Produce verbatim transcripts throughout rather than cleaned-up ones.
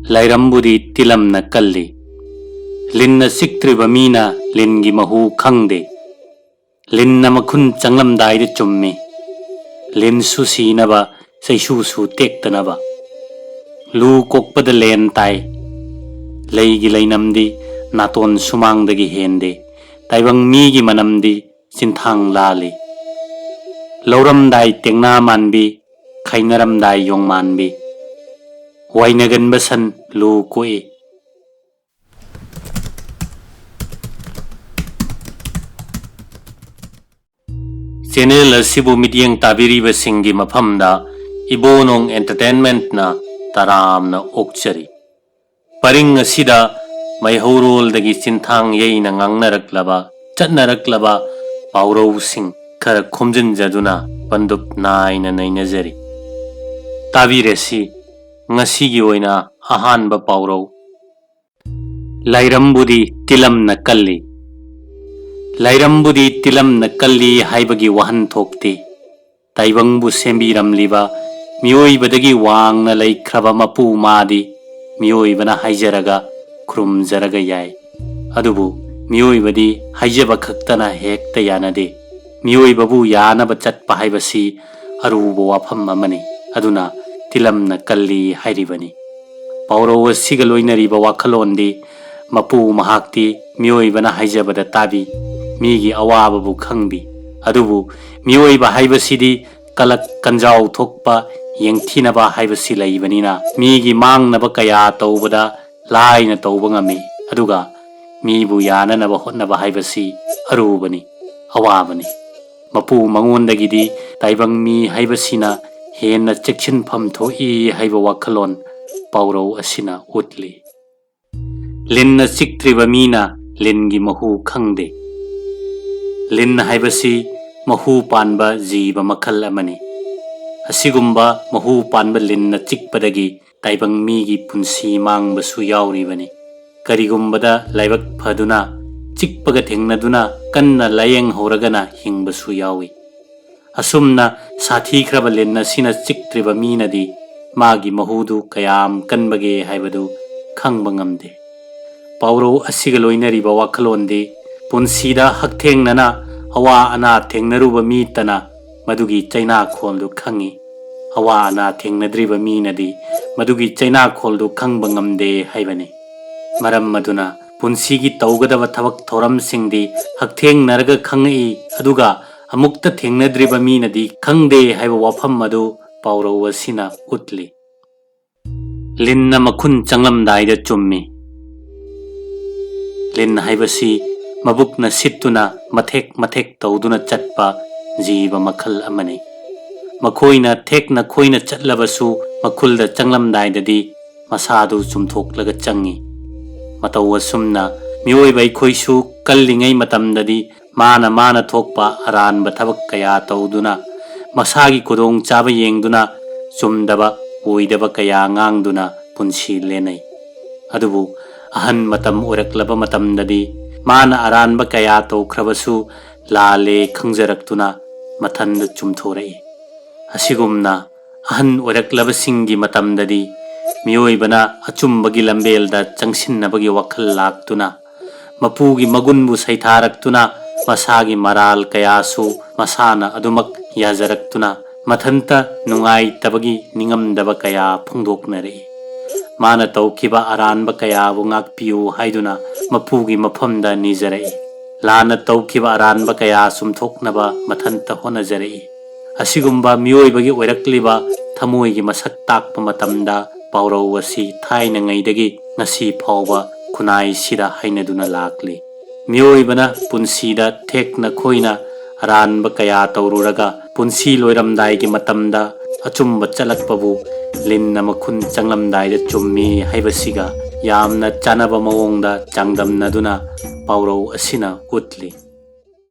ꯂꯥꯏꯔꯝꯕꯨꯗꯤ ꯇꯤꯂꯝꯅ ꯀꯜꯂꯤ꯫ ꯂꯤꯟꯅ ꯆꯤꯛꯇ꯭ꯔꯤꯕ ꯃꯤꯅ ꯂꯤꯟꯒꯤ ꯃꯍꯨ ꯈꯪꯗꯦ꯫ ꯂꯤꯟꯅ ꯃꯈꯨꯟ ꯆꯪꯂꯝꯗꯥꯏꯗ ꯆꯨꯝꯃꯤ꯫ ꯂꯤꯟꯁꯨ ꯁꯤꯅꯕ, ꯆꯩꯁꯨꯁꯨ ꯇꯦꯛꯇꯅꯕ꯫ ꯂꯨ ꯀꯣꯛꯄꯗ ꯂꯦꯟ ꯇꯥꯏ꯫ ꯂꯩꯒꯤ ꯂꯩꯅꯝꯗꯤ ꯅꯥꯇꯣꯟ ꯁꯨꯃꯥꯡꯗꯒꯤ ꯍꯦꯟꯗꯦ꯫ ꯇꯥꯏꯕꯪ ꯃꯤꯒꯤ ꯃꯅꯝꯗꯤ ꯆꯤꯟꯊꯥꯡ ꯂꯥꯜꯂꯤ꯫ ꯂꯧꯔꯝꯗꯥꯏ ꯇꯦꯡꯅꯥ ꯃꯥꯟꯕꯤ, ꯈꯥꯏꯅꯔꯝꯗꯥꯏ ꯌꯣꯡꯃꯥꯟꯕꯤ꯫ ꯋꯥꯏꯅꯒꯟꯕ ꯁꯟ ꯂꯨ ꯀꯣꯛꯏ꯫ ꯆꯦꯅꯦꯜ ꯑꯁꯤꯕꯨ ꯃꯤꯠꯌꯦꯡ ꯇꯥꯕꯤꯔꯤꯕꯁꯤꯡꯒꯤ ꯃꯐꯝꯗ ꯏꯕꯣꯅꯣꯡ ꯑꯦꯟꯇꯔꯇꯦꯟꯃꯦꯟꯠꯅ ꯇꯔꯥꯝꯅ ꯑꯣꯛꯆꯔꯤ꯫ ꯄꯔꯤꯡ ꯑꯁꯤꯗ ꯃꯩꯍꯧꯔꯣꯜꯗꯒꯤ ꯆꯤꯟꯊꯥꯡ ꯌꯩꯅ ꯉꯥꯡꯅꯔꯛꯂꯕ, ꯆꯠꯅꯔꯛꯂꯕ ꯄꯥꯎꯔꯧꯁꯤꯡ ꯈꯔ ꯈꯣꯝꯖꯤꯟꯖꯗꯨꯅ ꯄꯟꯗꯨꯞ ꯅꯥꯏꯅ ꯅꯩꯅꯖꯔꯤ꯫ ꯇꯥꯕꯤꯔꯁꯤ ꯉꯁꯤꯒꯤ ꯑꯣꯏꯅ ꯑꯍꯥꯟꯕ ꯄꯥꯎꯔꯧ꯫ ꯂꯥꯏꯔꯝꯕꯨꯗꯤ ꯇꯤꯂꯝꯅ ꯀꯜꯂꯤ꯫ ꯂꯥꯏꯔꯝꯕꯨꯗꯤ ꯇꯤꯂꯝꯅ ꯀꯜꯂꯤ ꯍꯥꯏꯕꯒꯤ ꯋꯥꯍꯟꯊꯣꯛꯇꯤ ꯇꯥꯏꯕꯪꯕꯨ ꯁꯦꯝꯕꯤꯔꯝꯂꯤꯕ ꯃꯤꯑꯣꯏꯕꯗꯒꯤ ꯋꯥꯡꯅ ꯂꯩꯈ꯭ꯔꯕ ꯃꯄꯨ ꯃꯥꯗꯤ ꯃꯤꯑꯣꯏꯕꯅ ꯍꯥꯏꯖꯔꯒ ꯈꯨꯔꯨꯝꯖꯔꯒ ꯌꯥꯏ꯫ ꯑꯗꯨꯕꯨ ꯃꯤꯑꯣꯏꯕꯗꯤ ꯍꯥꯏꯖꯕ ꯈꯛꯇꯅ ꯍꯦꯛꯇ ꯌꯥꯅꯗꯦ꯫ ꯃꯤꯑꯣꯏꯕꯕꯨ ꯌꯥꯅꯕ ꯆꯠꯄ ꯍꯥꯏꯕꯁꯤ ꯑꯔꯨꯕ ꯋꯥꯐꯝ ꯑꯃꯅꯤ꯫ ꯑꯗꯨꯅ ꯇꯤꯂꯝꯅ ꯀꯜꯂꯤ ꯍꯥꯏꯔꯤꯕꯅꯤ꯫ ꯄꯥꯎꯔꯧ ꯑꯁꯤꯒ ꯂꯣꯏꯅꯔꯤꯕ ꯋꯥꯈꯜꯂꯣꯟꯗꯤ ꯃꯄꯨ ꯃꯍꯥꯛꯇꯤ ꯃꯤꯑꯣꯏꯕꯅ ꯍꯥꯏꯖꯕꯗ ꯇꯥꯕꯤ, ꯃꯤꯒꯤ ꯑꯋꯥꯕꯕꯨ ꯈꯪꯕꯤ꯫ ꯑꯗꯨꯕꯨ ꯃꯤꯑꯣꯏꯕ ꯍꯥꯏꯕꯁꯤꯗꯤ ꯀꯂꯛ ꯀꯟꯖꯥꯎ ꯊꯣꯛꯄ, ꯌꯦꯡꯊꯤꯅꯕ ꯍꯥꯏꯕꯁꯤ ꯂꯩꯕꯅꯤꯅ ꯃꯤꯒꯤ ꯃꯥꯡꯅꯕ ꯀꯌꯥ ꯇꯧꯕꯗ ꯂꯥꯏꯅ ꯇꯧꯕ ꯉꯝꯃꯤ꯫ ꯑꯗꯨꯒ ꯃꯤꯕꯨ ꯌꯥꯅꯅꯕ ꯍꯣꯠꯅꯕ ꯍꯥꯏꯕꯁꯤ ꯑꯔꯨꯕꯅꯤ, ꯑꯋꯥꯕꯅꯤ꯫ ꯃꯄꯨ ꯃꯉꯣꯟꯗꯒꯤꯗꯤ ꯇꯥꯏꯕꯪ ꯃꯤ ꯍꯥꯏꯕꯁꯤꯅ ꯍꯦꯟꯅ ꯆꯦꯛꯁꯤꯟꯐꯝ ꯊꯣꯛꯏ ꯍꯥꯏꯕ ꯋꯥꯈꯜꯂꯣꯟ ꯄꯥꯎꯔꯧ ꯑꯁꯤꯅ ꯎꯠꯂꯤ꯫ ꯂꯤꯟꯅ ꯆꯤꯛꯇ꯭ꯔꯤꯕ ꯃꯤꯅ ꯂꯤꯟꯒꯤ ꯃꯍꯨ ꯈꯪꯗꯦ꯫ ꯂꯤꯟ ꯍꯥꯏꯕꯁꯤ ꯃꯍꯨ ꯄꯥꯟꯕ ꯖꯤꯕ ꯃꯈꯜ ꯑꯃꯅꯤ꯫ ꯑꯁꯤꯒꯨꯝꯕ ꯃꯍꯨ ꯄꯥꯟꯕ ꯂꯤꯟꯅ ꯆꯤꯛꯄꯗꯒꯤ ꯇꯥꯏꯕꯪ ꯃꯤꯒꯤ ꯄꯨꯟꯁꯤ ꯃꯥꯡꯕꯁꯨ ꯌꯥꯎꯔꯤꯕꯅꯤ꯫ ꯀꯔꯤꯒꯨꯝꯕꯗ ꯂꯥꯏꯕꯛ ꯐꯗꯨꯅ ꯆꯤꯛꯄꯒ ꯊꯦꯡꯅꯗꯨꯅ ꯀꯟꯅ ꯂꯥꯌꯦꯡꯍꯧꯔꯒꯅ ꯍꯤꯡꯕꯁꯨ ꯌꯥꯎꯏ꯫ ꯑꯁꯨꯝꯅ ꯁꯥꯊꯤꯈ꯭ꯔꯕ ꯂꯤꯟ ꯑꯁꯤꯅ ꯆꯤꯛꯇ꯭ꯔꯤꯕ ꯃꯤꯅꯗꯤ ꯃꯥꯒꯤ ꯃꯍꯨꯗꯨ ꯀꯌꯥꯝ ꯀꯟꯕꯒꯦ ꯍꯥꯏꯕꯗꯨ ꯈꯪꯕ ꯉꯝꯗꯦ꯫ ꯄꯥꯎꯔꯧ ꯑꯁꯤꯒ ꯂꯣꯏꯅꯔꯤꯕ ꯋꯥꯈꯜꯂꯣꯟꯗꯤ, ꯄꯨꯟꯁꯤꯗ ꯍꯛꯊꯦꯡꯅꯅ ꯑꯋꯥ ꯑꯅꯥ ꯊꯦꯡꯅꯔꯨꯕ ꯃꯤꯇꯅ ꯃꯗꯨꯒꯤ ꯆꯩꯅꯥꯈꯣꯜꯗꯨ ꯈꯪꯏ꯫ ꯑꯋꯥ ꯑꯅꯥ ꯊꯦꯡꯅꯗ꯭ꯔꯤꯕ ꯃꯤꯅꯗꯤ ꯃꯗꯨꯒꯤ ꯆꯩꯅꯥꯈꯣꯜꯗꯨ ꯈꯪꯕ ꯉꯝꯗꯦ ꯍꯥꯏꯕꯅꯤ꯫ ꯃꯔꯝ ꯑꯗꯨꯅ ꯄꯨꯟꯁꯤꯒꯤ ꯇꯧꯒꯗꯕ ꯊꯕꯛ ꯊꯧꯔꯝꯁꯤꯡꯗꯤ ꯍꯛꯊꯦꯡꯅꯔꯒ ꯈꯪꯉꯛꯏ, ꯑꯗꯨꯒ ꯑꯃꯨꯛꯇ ꯊꯦꯡꯅꯗ꯭ꯔꯤꯕ ꯃꯤꯅꯗꯤ ꯈꯪꯗꯦ ꯍꯥꯏꯕ ꯋꯥꯐꯝ ꯑꯗꯨ ꯄꯥꯎꯔꯧ ꯑꯁꯤꯅ ꯎꯠꯂꯤ꯫ ꯂꯤꯟꯅ ꯃꯈꯨꯟ ꯆꯪꯂꯝꯗꯥꯏꯗ ꯆꯨꯝꯃꯤ꯫ ꯂꯤꯟ ꯍꯥꯏꯕꯁꯤ ꯃꯕꯨꯛꯅ ꯁꯤꯠꯇꯨꯅ ꯃꯊꯦꯛ ꯃꯊꯦꯛ ꯇꯧꯗꯨꯅ ꯆꯠꯄ ꯖꯤꯕ ꯃꯈꯜ ꯑꯃꯅꯤ꯫ ꯃꯈꯣꯏꯅ ꯊꯦꯛꯅ ꯈꯣꯏꯅ ꯆꯠꯂꯕꯁꯨ, ꯃꯈꯨꯜꯗ ꯆꯪꯂꯝꯗꯥꯏꯗꯗꯤ ꯃꯁꯥꯗꯨ ꯆꯨꯝꯊꯣꯛꯂꯒ ꯆꯪꯏ꯫ ꯃꯇꯧ ꯑꯁꯨꯝꯅ ꯃꯤꯑꯣꯏꯕ ꯑꯩꯈꯣꯏꯁꯨ ꯀꯜꯂꯤꯉꯩ ꯃꯇꯝꯗꯗꯤ ꯃꯥꯅ ꯃꯥꯅ ꯊꯣꯛꯄ ꯑꯔꯥꯟꯕ ꯊꯕꯛ ꯀꯌꯥ ꯇꯧꯗꯨꯅ, ꯃꯁꯥꯒꯤ ꯈꯨꯗꯣꯡꯆꯥꯕ ꯌꯦꯡꯗꯨꯅ ꯆꯨꯝꯗꯕ ꯑꯣꯏꯗꯕ ꯀꯌꯥ ꯉꯥꯡꯗꯨꯅ ꯄꯨꯟꯁꯤ ꯂꯦꯟꯅꯩ꯫ ꯑꯗꯨꯕꯨ ꯑꯍꯟ ꯃꯇꯝ ꯑꯣꯏꯔꯛꯂꯕ ꯃꯇꯝꯗꯗꯤ ꯃꯥꯅ ꯑꯔꯥꯟꯕ ꯀꯌꯥ ꯇꯧꯈ꯭ꯔꯕꯁꯨ ꯂꯥꯜꯂꯦ ꯈꯪꯖꯔꯛꯇꯨꯅ ꯃꯊꯟꯗ ꯆꯨꯝꯊꯣꯔꯛꯏ꯫ ꯑꯁꯤꯒꯨꯝꯅ ꯑꯍꯟ ꯑꯣꯏꯔꯛꯂꯕꯁꯤꯡꯒꯤ ꯃꯇꯝꯗꯗꯤ ꯃꯤꯑꯣꯏꯕꯅ ꯑꯆꯨꯝꯕꯒꯤ ꯂꯝꯕꯦꯜꯗ ꯆꯪꯁꯤꯟꯅꯕꯒꯤ ꯋꯥꯈꯜ ꯂꯥꯛꯇꯨꯅ, ꯃꯄꯨꯒꯤ ꯃꯒꯨꯟꯕꯨ ꯁꯩꯊꯥꯔꯛꯇꯨꯅ, ꯃꯁꯥꯒꯤ ꯃꯔꯥꯜ ꯀꯌꯥꯁꯨ ꯃꯁꯥꯅ ꯑꯗꯨꯃꯛ ꯌꯥꯖꯔꯛꯇꯨꯅ, ꯃꯊꯟꯇ ꯅꯨꯡꯉꯥꯏꯇꯕꯒꯤ ꯅꯤꯡꯉꯝꯗꯕ ꯀꯌꯥ ꯐꯣꯡꯗꯣꯛꯅꯔꯛꯏ꯫ ꯃꯥꯅ ꯇꯧꯈꯤꯕ ꯑꯔꯥꯟꯕ ꯀꯌꯥꯕꯨ ꯉꯥꯛꯄꯤꯌꯨ ꯍꯥꯏꯗꯨꯅ ꯃꯄꯨꯒꯤ ꯃꯐꯝꯗ ꯅꯤꯖꯔꯛꯏ꯫ ꯂꯥꯟꯅ ꯇꯧꯈꯤꯕ ꯑꯔꯥꯟꯕ ꯀꯌꯥ ꯆꯨꯝꯊꯣꯛꯅꯕ ꯃꯊꯟꯇ ꯍꯣꯠꯅꯖꯔꯛꯏ꯫ ꯑꯁꯤꯒꯨꯝꯕ ꯃꯤꯑꯣꯏꯕꯒꯤ ꯑꯣꯏꯔꯛꯂꯤꯕ ꯊꯃꯣꯏꯒꯤ ꯃꯁꯛ ꯇꯥꯛꯄ ꯃꯇꯝꯗ ꯄꯥꯎꯔꯧ ꯑꯁꯤ ꯊꯥꯏꯅꯉꯩꯗꯒꯤ ꯉꯁꯤ ꯐꯥꯎꯕ ꯈꯨꯟꯅꯥꯏꯁꯤꯗ ꯍꯩꯅꯗꯨꯅ ꯂꯥꯛꯂꯤ꯫ ꯃꯤꯑꯣꯏꯕꯅ ꯄꯨꯟꯁꯤꯗ ꯊꯦꯛꯅ ꯈꯣꯏꯅ ꯑꯔꯥꯟꯕ ꯀꯌꯥ ꯇꯧꯔꯨꯔꯒ ꯄꯨꯟꯁꯤ ꯂꯣꯏꯔꯝꯗꯥꯏꯒꯤ ꯃꯇꯝꯗ ꯑꯆꯨꯝꯕ ꯆꯠꯂꯛꯄꯕꯨ ꯂꯤꯟꯅ ꯃꯈꯨꯟ ꯆꯪꯂꯝꯗꯥꯏꯗ ꯆꯨꯝꯃꯤ ꯍꯥꯏꯕꯁꯤꯒ ꯌꯥꯝꯅ ꯆꯥꯅꯕ ꯃꯑꯣꯡꯗ ꯆꯥꯡꯗꯝꯅꯗꯨꯅ ꯄꯥꯎꯔꯧ ꯑꯁꯤꯅ ꯎꯠꯂꯤ꯫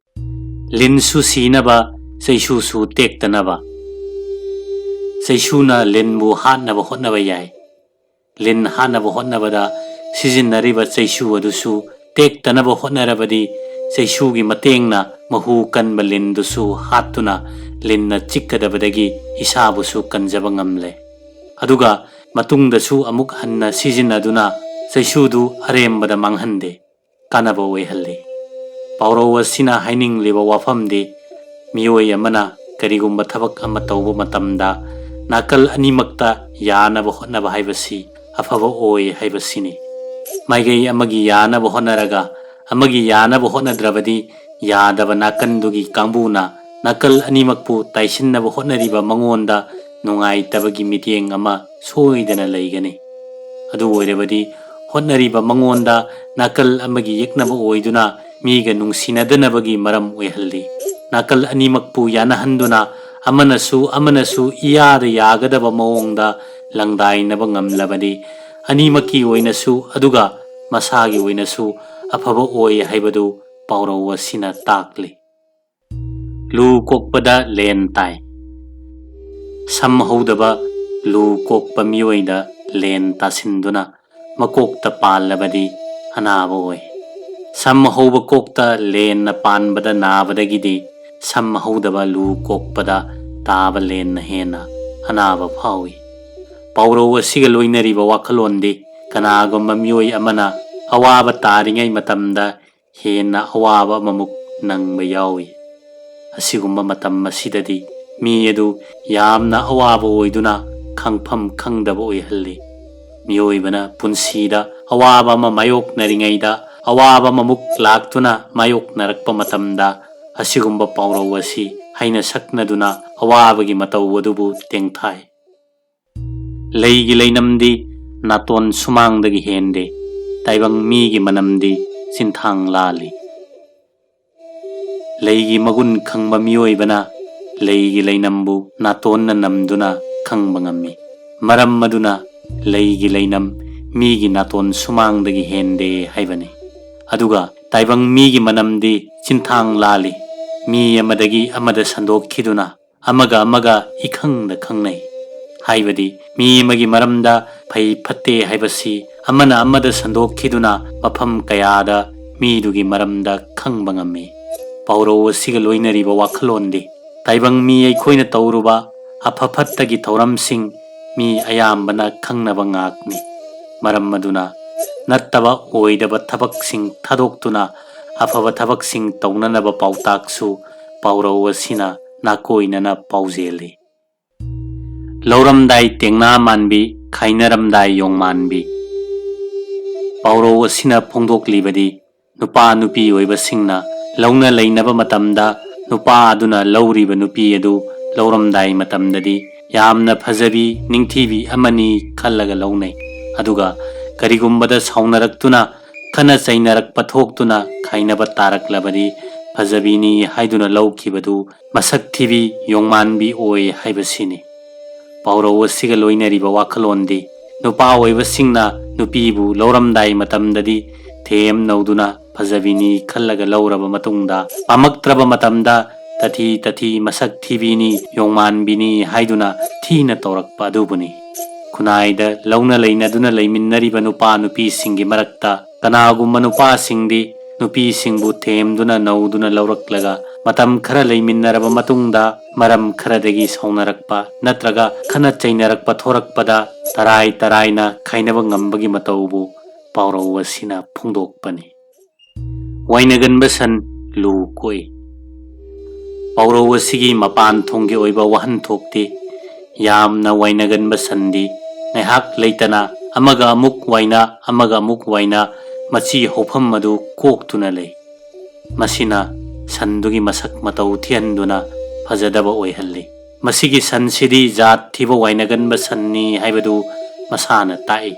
ꯂꯤꯟꯁꯨ ꯁꯤꯅꯕ, ꯆꯩꯁꯨꯁꯨ ꯇꯦꯛꯇꯅꯕ꯫ ꯆꯩꯁꯨꯅ ꯂꯤꯟꯕꯨ ꯍꯥꯠꯅꯕ ꯍꯣꯠꯅꯕ ꯌꯥꯏ꯫ ꯂꯤꯟ ꯍꯥꯠꯅꯕ ꯍꯣꯠꯅꯕꯗ ꯁꯤꯖꯤꯟꯅꯔꯤꯕ ꯆꯩꯁꯨ ꯑꯗꯨꯁꯨ ꯇꯦꯛꯇꯅꯕ ꯍꯣꯠꯅꯔꯕꯗꯤ, ꯆꯩꯁꯨꯒꯤ ꯃꯇꯦꯡꯅ ꯃꯍꯨ ꯀꯟꯕ ꯂꯤꯟꯗꯨꯁꯨ ꯍꯥꯠꯇꯨꯅ ꯂꯤꯟꯅ ꯆꯤꯛꯀꯗꯕꯗꯒꯤ ꯏꯁꯥꯕꯨꯁꯨ ꯀꯟꯖꯕ ꯉꯝꯂꯦ꯫ ꯑꯗꯨꯒ ꯃꯇꯨꯡꯗꯁꯨ ꯑꯃꯨꯛ ꯍꯟꯅ ꯁꯤꯖꯤꯟꯅꯗꯨꯅ ꯆꯩꯁꯨꯗꯨ ꯑꯔꯦꯝꯕꯗ ꯃꯥꯡꯍꯟꯗꯦ, ꯀꯥꯟꯅꯕ ꯑꯣꯏꯍꯜꯂꯤ꯫ ꯄꯥꯎꯔꯧ ꯑꯁꯤꯅ ꯍꯥꯏꯅꯤꯡꯂꯤꯕ ꯋꯥꯐꯝꯗꯤ ꯃꯤꯑꯣꯏ ꯑꯃꯅ ꯀꯔꯤꯒꯨꯝꯕ ꯊꯕꯛ ꯑꯃ ꯇꯧꯕ ꯃꯇꯝꯗ ꯅꯥꯀꯜ ꯑꯅꯤꯃꯛꯇ ꯌꯥꯅꯕ ꯍꯣꯠꯅꯕ ꯍꯥꯏꯕꯁꯤ ꯑꯐꯕ ꯑꯣꯏ ꯍꯥꯏꯕꯁꯤꯅꯤ꯫ ꯃꯥꯏꯀꯩ ꯑꯃꯒꯤ ꯌꯥꯅꯕ ꯍꯣꯠꯅꯔꯒ ꯑꯃꯒꯤ ꯌꯥꯅꯕ ꯍꯣꯠꯅꯗ꯭ꯔꯕꯗꯤ ꯌꯥꯗꯕ ꯅꯥꯀꯟꯗꯨꯒꯤ ꯀꯥꯡꯕꯨꯅ ꯅꯥꯀꯜ ꯑꯅꯤꯃꯛꯄꯨ ꯇꯥꯏꯁꯤꯟꯅꯕ ꯍꯣꯠꯅꯔꯤꯕ ꯃꯉꯣꯟꯗ ꯅꯨꯡꯉꯥꯏꯇꯕꯒꯤ ꯃꯤꯠꯌꯦꯡ ꯑꯃ ꯁꯣꯏꯗꯅ ꯂꯩꯒꯅꯤ꯫ ꯑꯗꯨ ꯑꯣꯏꯔꯕꯗꯤ ꯍꯣꯠꯅꯔꯤꯕ ꯃꯉꯣꯟꯗ ꯅꯥꯀꯜ ꯑꯃꯒꯤ ꯌꯦꯛꯅꯕ ꯑꯣꯏꯗꯨꯅ ꯃꯤꯒ ꯅꯨꯡꯁꯤꯅꯗꯅꯕꯒꯤ ꯃꯔꯝ ꯑꯣꯏꯍꯜꯂꯤ꯫ ꯅꯥꯀꯜ ꯑꯅꯤꯃꯛꯄꯨ ꯌꯥꯅꯍꯟꯗꯨꯅ ꯑꯃꯅꯁꯨ ꯑꯃꯅꯁꯨ ꯏꯌꯥꯗ ꯌꯥꯒꯗꯕ ꯃꯑꯣꯡꯗ ꯂꯪꯗꯥꯏꯅꯕ ꯉꯝꯂꯕꯗꯤ ꯑꯅꯤꯃꯛꯀꯤ ꯑꯣꯏꯅꯁꯨ ꯑꯗꯨꯒ ꯃꯁꯥꯒꯤ ꯑꯣꯏꯅꯁꯨ ꯑꯐꯕ ꯑꯣꯏ ꯍꯥꯏꯕꯗꯨ ꯄꯥꯎꯔꯧ ꯑꯁꯤꯅ ꯇꯥꯛꯂꯤ꯫ ꯂꯨ ꯀꯣꯛꯄꯗ ꯂꯦꯟ ꯇꯥꯏ꯫ ꯁꯝ ꯍꯧꯗꯕ ꯂꯨ ꯀꯣꯛꯄ ꯃꯤꯑꯣꯏꯗ ꯂꯦꯟ ꯇꯥꯁꯤꯟꯗꯨꯅ ꯃꯀꯣꯛꯇ ꯄꯥꯜꯂꯕꯗꯤ ꯑꯅꯥꯕ ꯑꯣꯏ꯫ ꯁꯝ ꯍꯧꯕ ꯀꯣꯛꯇ ꯂꯦꯟꯅ ꯄꯥꯟꯕꯗ ꯅꯥꯕꯗꯒꯤꯗꯤ ꯁꯝ ꯍꯧꯗꯕ ꯂꯨ ꯀꯣꯛꯄꯗ ꯇꯥꯕ ꯂꯦꯟꯅ ꯍꯦꯟꯅ ꯑꯅꯥꯕ ꯐꯥꯎꯏ꯫ ꯄꯥꯎꯔꯧ ꯑꯁꯤꯒ ꯂꯣꯏꯅꯔꯤꯕ ꯋꯥꯈꯜꯂꯣꯟꯗꯤ ꯀꯅꯥꯒꯨꯝꯕ ꯃꯤꯑꯣꯏ ꯑꯃꯅ ꯑꯋꯥꯕ ꯇꯥꯔꯤꯉꯩ ꯃꯇꯝꯗ ꯍꯦꯟꯅ ꯑꯋꯥꯕ ꯑꯃꯃꯨꯛ ꯅꯪꯕ ꯌꯥꯎꯏ꯫ ꯑꯁꯤꯒꯨꯝꯕ ꯃꯇꯝ ꯑꯁꯤꯗꯗꯤ ꯃꯤ ꯑꯗꯨ ꯌꯥꯝꯅ ꯑꯋꯥꯕ ꯑꯣꯏꯗꯨꯅ ꯈꯪꯐꯝ ꯈꯪꯗꯕ ꯑꯣꯏꯍꯜꯂꯤ꯫ ꯃꯤꯑꯣꯏꯕꯅ ꯄꯨꯟꯁꯤꯗ ꯑꯋꯥꯕ ꯑꯃ ꯃꯥꯌꯣꯛꯅꯔꯤꯉꯩꯗ ꯑꯋꯥꯕ ꯑꯃꯃꯨꯛ ꯂꯥꯛꯇꯨꯅ ꯃꯥꯌꯣꯛꯅꯔꯛꯄ ꯃꯇꯝꯗ ꯑꯁꯤꯒꯨꯝꯕ ꯄꯥꯎꯔꯧ ꯑꯁꯤ ꯍꯩꯅ ꯁꯛꯅꯗꯨꯅ ꯑꯋꯥꯕꯒꯤ ꯃꯇꯧ ꯑꯗꯨꯕꯨ ꯇꯦꯡꯊꯥꯏ꯫ ꯂꯩꯒꯤ ꯂꯩꯅꯝꯗꯤ ꯅꯥꯇꯣꯟ ꯁꯨꯃꯥꯡꯗꯒꯤ ꯍꯦꯟꯗꯦ, ꯇꯥꯏꯕꯪ ꯃꯤꯒꯤ ꯃꯅꯝꯗꯤ ꯆꯤꯟꯊꯥꯡ ꯂꯥꯜꯂꯤ꯫ ꯂꯩꯒꯤ ꯃꯒꯨꯟ ꯈꯪꯕ ꯃꯤꯑꯣꯏꯕꯅ ꯂꯩꯒꯤ ꯂꯩꯅꯝꯕꯨ ꯅꯥꯇꯣꯟꯅ ꯅꯝꯗꯨꯅ ꯈꯪꯕ ꯉꯝꯃꯤ꯫ ꯃꯔꯝ ꯑꯗꯨꯅ ꯂꯩꯒꯤ ꯂꯩꯅꯝ ꯃꯤꯒꯤ ꯅꯥꯇꯣꯟ ꯁꯨꯃꯥꯡꯗꯒꯤ ꯍꯦꯟꯗꯦ ꯍꯥꯏꯕꯅꯤ꯫ ꯑꯗꯨꯒ ꯇꯥꯏꯕꯪ ꯃꯤꯒꯤ ꯃꯅꯝꯗꯤ ꯆꯤꯟꯊꯥꯡ ꯂꯥꯜꯂꯤ꯫ ꯃꯤ ꯑꯃꯗꯒꯤ ꯑꯃꯗ ꯁꯟꯗꯣꯛꯈꯤꯗꯨꯅ ꯑꯃꯒ ꯑꯃꯒ ꯏꯈꯪꯗ ꯈꯪꯅꯩ꯫ ꯍꯥꯏꯕꯗꯤ ꯃꯤ ꯑꯃꯒꯤ ꯃꯔꯝꯗ ꯐꯩ ꯐꯠꯇꯦ ꯍꯥꯏꯕꯁꯤ ꯑꯃꯅ ꯑꯃꯗ ꯁꯟꯗꯣꯛꯈꯤꯗꯨꯅ ꯃꯐꯝ ꯀꯌꯥꯗ ꯃꯤꯗꯨꯒꯤ ꯃꯔꯝꯗ ꯈꯪꯕ ꯉꯝꯃꯤ꯫ ꯄꯥꯎꯔꯧ ꯑꯁꯤꯒ ꯂꯣꯏꯅꯔꯤꯕ ꯋꯥꯈꯜꯂꯣꯟꯗꯤ ꯇꯥꯏꯕꯪ ꯃꯤ ꯑꯩꯈꯣꯏꯅ ꯇꯧꯔꯨꯕ ꯑꯐ ꯐꯠꯇꯒꯤ ꯊꯧꯔꯝꯁꯤꯡ ꯃꯤ ꯑꯌꯥꯝꯕꯅ ꯈꯪꯅꯕ ꯉꯥꯛꯅꯤ꯫ ꯃꯔꯝ ꯑꯗꯨꯅ ꯅꯠꯇꯕ ꯑꯣꯏꯗꯕ ꯊꯕꯛꯁꯤꯡ ꯊꯥꯗꯣꯛꯇꯨꯅ ꯑꯐꯕ ꯊꯕꯛꯁꯤꯡ ꯇꯧꯅꯅꯕ ꯄꯥꯎꯇꯥꯛꯁꯨ ꯄꯥꯎꯔꯧ ꯑꯁꯤꯅ ꯅꯥꯀꯣꯏꯅꯅ ꯄꯥꯎꯖꯦꯜꯂꯤ꯫ ꯂꯧꯔꯝꯗꯥꯏ ꯇꯦꯡꯅꯥ ꯃꯥꯟꯕꯤ, ꯈꯥꯏꯅꯔꯝꯗꯥꯏ ꯌꯣꯡꯃꯥꯟꯕꯤ꯫ ꯄꯥꯎꯔꯧ ꯑꯁꯤꯅ ꯐꯣꯡꯗꯣꯛꯂꯤꯕꯗꯤ, ꯅꯨꯄꯥ ꯅꯨꯄꯤ ꯑꯣꯏꯕꯁꯤꯡꯅ ꯂꯧꯅ ꯂꯩꯅꯕ ꯃꯇꯝꯗ ꯅꯨꯄꯥ ꯑꯗꯨꯅ ꯂꯧꯔꯤꯕ ꯅꯨꯄꯤ ꯑꯗꯨ ꯂꯧꯔꯝꯗꯥꯏ ꯃꯇꯝꯗꯗꯤ ꯌꯥꯝꯅ ꯐꯖꯕꯤ, ꯅꯤꯡꯊꯤꯕꯤ ꯑꯃꯅꯤ ꯈꯜꯂꯒ ꯂꯧꯅꯩ꯫ ꯑꯗꯨꯒ ꯀꯔꯤꯒꯨꯝꯕꯗ ꯁꯥꯎꯅꯔꯛꯇꯨꯅ ꯈꯠꯅ ꯆꯩꯅꯔꯛꯄ ꯊꯣꯛꯇꯨꯅ ꯈꯥꯏꯅꯕ ꯇꯥꯔꯛꯂꯕꯗꯤ, ꯐꯖꯕꯤꯅꯤ ꯍꯥꯏꯗꯨꯅ ꯂꯧꯈꯤꯕꯗꯨ ꯃꯁꯛ ꯊꯤꯕꯤ, ꯌꯣꯡꯃꯥꯟꯕꯤ ꯑꯣꯏ ꯍꯥꯏꯕꯁꯤꯅꯤ꯫ ꯄꯥꯎꯔꯧ ꯑꯁꯤꯒ ꯂꯣꯏꯅꯔꯤꯕ ꯋꯥꯈꯜꯂꯣꯟꯗꯤ, ꯅꯨꯄꯥ ꯑꯣꯏꯕꯁꯤꯡꯅ ꯅꯨꯄꯤꯕꯨ ꯂꯧꯔꯝꯗꯥꯏ ꯃꯇꯝꯗꯗꯤ ꯊꯦꯝ ꯅꯧꯗꯨꯅ ꯐꯖꯕꯤꯅꯤ ꯈꯜꯂꯒ ꯂꯧꯔꯕ ꯃꯇꯨꯡꯗ, ꯄꯥꯝꯃꯛꯇ꯭ꯔꯕ ꯃꯇꯝꯗ ꯇꯊꯤ ꯇꯊꯤ, ꯃꯁꯛ ꯊꯤꯕꯤꯅꯤ, ꯌꯣꯡꯃꯥꯟꯕꯤꯅꯤ ꯍꯥꯏꯗꯨꯅ ꯊꯤꯅ ꯇꯧꯔꯛꯄ ꯑꯗꯨꯕꯨꯅꯤ꯫ ꯈꯨꯟꯅꯥꯏꯗ ꯂꯧꯅ ꯂꯩꯅꯗꯨꯅ ꯂꯩꯃꯤꯟꯅꯔꯤꯕ ꯅꯨꯄꯥ ꯅꯨꯄꯤꯁꯤꯡꯒꯤ ꯃꯔꯛꯇ ꯀꯅꯥꯒꯨꯝꯕ ꯅꯨꯄꯥꯁꯤꯡꯗꯤ ꯅꯨꯄꯤꯁꯤꯡꯕꯨ ꯊꯦꯝꯗꯨꯅ ꯅꯧꯗꯨꯅ ꯂꯧꯔꯛꯂꯒ ꯃꯇꯝ ꯈꯔ ꯂꯩꯃꯤꯟꯅꯔꯕ ꯃꯇꯨꯡꯗ ꯃꯔꯝ ꯈꯔꯗꯒꯤ ꯁꯥꯎꯅꯔꯛꯄ ꯅꯠꯇ꯭ꯔꯒ ꯈꯠꯅ ꯆꯩꯅꯔꯛꯄ ꯊꯣꯔꯛꯄꯗ ꯇꯔꯥꯏ ꯇꯔꯥꯏꯅ ꯈꯥꯏꯅꯕ ꯉꯝꯕꯒꯤ ꯃꯇꯧꯕꯨ ꯄꯥꯎꯔꯧ ꯑꯁꯤꯅ ꯐꯣꯡꯗꯣꯛꯄꯅꯤ꯫ ꯋꯥꯏꯅꯒꯟꯕ ꯁꯟ ꯂꯨ ꯀꯣꯛꯏ꯫ ꯄꯥꯎꯔꯧ ꯑꯁꯤꯒꯤ ꯃꯄꯥꯟ ꯊꯣꯡꯒꯤ ꯑꯣꯏꯕ ꯋꯥꯍꯟꯊꯣꯛꯇꯤ, ꯌꯥꯝꯅ ꯋꯥꯏꯅꯒꯟꯕ ꯁꯟꯗꯤ ꯉꯥꯏꯍꯥꯛ ꯂꯩꯇꯅ ꯑꯃꯒ ꯑꯃꯨꯛ ꯋꯥꯏꯅ, ꯑꯃꯒ ꯑꯃꯨꯛ ꯋꯥꯏꯅ ꯃꯆꯤ ꯍꯧꯐꯝ ꯑꯗꯨ ꯀꯣꯛꯇꯨꯅ ꯂꯩ꯫ ꯃꯁꯤꯅ ꯁꯟꯗꯨꯒꯤ ꯃꯁꯛ ꯃꯇꯧ ꯊꯤꯍꯟꯗꯨꯅ ꯐꯖꯗꯕ ꯑꯣꯏꯍꯜꯂꯤ꯫ ꯃꯁꯤꯒꯤ ꯁꯟꯁꯤꯗꯤ ꯖꯥꯠ ꯊꯤꯕ ꯋꯥꯏꯅꯒꯟꯕ ꯁꯟꯅꯤ ꯍꯥꯏꯕꯗꯨ ꯃꯁꯥꯅ ꯇꯥꯛꯏ꯫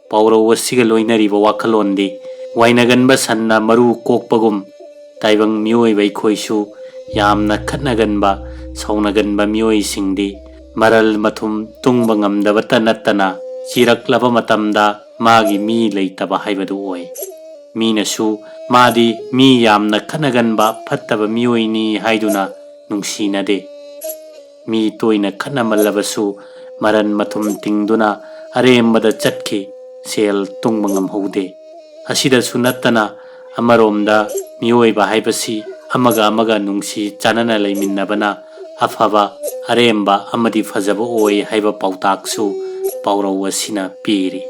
ꯄꯥꯎꯔꯧ ꯑꯁꯤꯒ ꯂꯣꯏꯅꯔꯤꯕ ꯋꯥꯈꯜꯂꯣꯟꯗꯤ, ꯋꯥꯏꯅꯒꯟꯕ ꯁꯟꯅ ꯃꯔꯨ ꯀꯣꯛꯄꯒꯨꯝ, ꯇꯥꯏꯕꯪ ꯃꯤꯑꯣꯏꯕ ꯑꯩꯈꯣꯏꯁꯨ ꯌꯥꯝꯅ ꯈꯠꯅꯒꯟꯕ, ꯁꯥꯎꯅꯒꯟꯕ ꯃꯤꯑꯣꯏꯁꯤꯡꯗꯤ ꯃꯔꯜ ꯃꯊꯨꯝ ꯇꯨꯡꯕ ꯉꯝꯗꯕꯇ ꯅꯠꯇꯅ, ꯆꯤꯔꯛꯂꯕ ꯃꯇꯝꯗ ꯃꯥꯒꯤ ꯃꯤ ꯂꯩꯇꯕ ꯍꯥꯏꯕꯗꯨ ꯑꯣꯏ꯫ ꯃꯤꯅꯁꯨ ꯃꯥꯗꯤ ꯃꯤ ꯌꯥꯝꯅ ꯈꯠꯅꯒꯟꯕ ꯐꯠꯇꯕ ꯃꯤꯑꯣꯏꯅꯤ ꯍꯥꯏꯗꯨꯅ ꯅꯨꯡꯁꯤꯅꯗꯦ꯫ ꯃꯤ ꯇꯣꯏꯅ ꯈꯠꯅꯃꯜꯂꯕꯁꯨ ꯃꯔꯟ ꯃꯊꯨꯝ ꯇꯤꯡꯗꯨꯅ ꯑꯔꯦꯝꯕꯗ ꯆꯠꯈꯤ, ꯁꯦꯜ ꯇꯨꯡꯕ ꯉꯝꯍꯧꯗꯦ꯫ ꯑꯁꯤꯗꯁꯨ ꯅꯠꯇꯅ, ꯑꯃꯔꯣꯝꯗ ꯃꯤꯑꯣꯏꯕ ꯍꯥꯏꯕꯁꯤ ꯑꯃꯒ ꯑꯃꯒ ꯅꯨꯡꯁꯤ ꯆꯥꯟꯅꯅ ꯂꯩꯃꯤꯟꯅꯕꯅ ꯑꯐꯕ, ꯑꯔꯦꯝꯕ ꯑꯃꯗꯤ ꯐꯖꯕ ꯑꯣꯏ ꯍꯥꯏꯕ ꯄꯥꯎꯇꯥꯛꯁꯨ ꯄꯥꯎꯔꯧ ꯑꯁꯤꯅ ꯄꯤꯔꯤ꯫